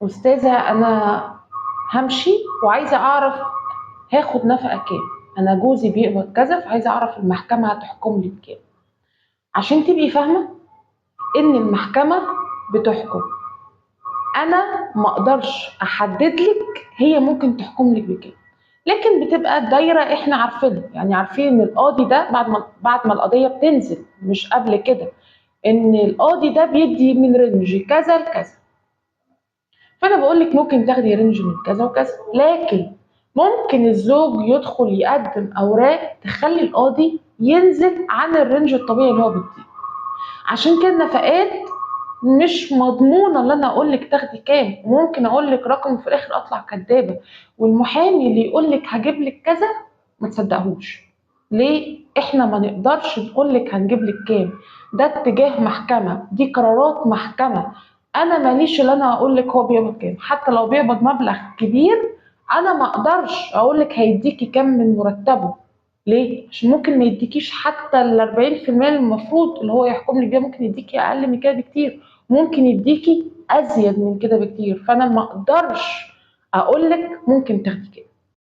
أستاذة أنا همشي وعايزة أعرف هاخد نفقة كام، أنا جوزي بيقبض كذا فعايزة أعرف المحكمة هتحكم لي بكام. عشان تبقي فاهمة إن المحكمة بتحكم، أنا ما أقدرش أحدد لك هي ممكن تحكم لك بكام، لكن بتبقى دايرة إحنا عارفينها، يعني عارفين إن القاضي ده بعد ما القضية بتنزل، مش قبل كده، إن القاضي ده بيدي من range كذا لكذا. فأنا بقول لك ممكن تاخدي range من كذا وكذا، لكن ممكن الزوج يدخل يقدم أوراق تخلي القاضي ينزل عن ال range الطبيعي اللي هو بيديه. عشان كده النفقات مش مضمونة اللي أنا أقول لك تاخدي كام، وممكن أقول لك رقم في الآخر أطلع كدابة، والمحامي اللي يقول لك هجيب لك كذا ما تصدقهوش. ليه؟ إحنا ما نقدرش نقول لك هنجيب لك كام، ده اتجاه محكمة، دي قرارات محكمة، أنا ماليش اللي أنا أقول لك هو بيقبض كام، حتى لو بيقبض مبلغ كبير أنا ما أقدرش أقول لك هيديكي كام من مرتبه. ليه؟ عشان ممكن ما يديكيش حتى ال 40% المفروض اللي هو يحكم لك بيها، ممكن يديكي أقل من كده بكتير، ممكن يديكي أزيد من كده بكتير، فأنا ما أقدرش أقول لك ممكن تاخدي كام.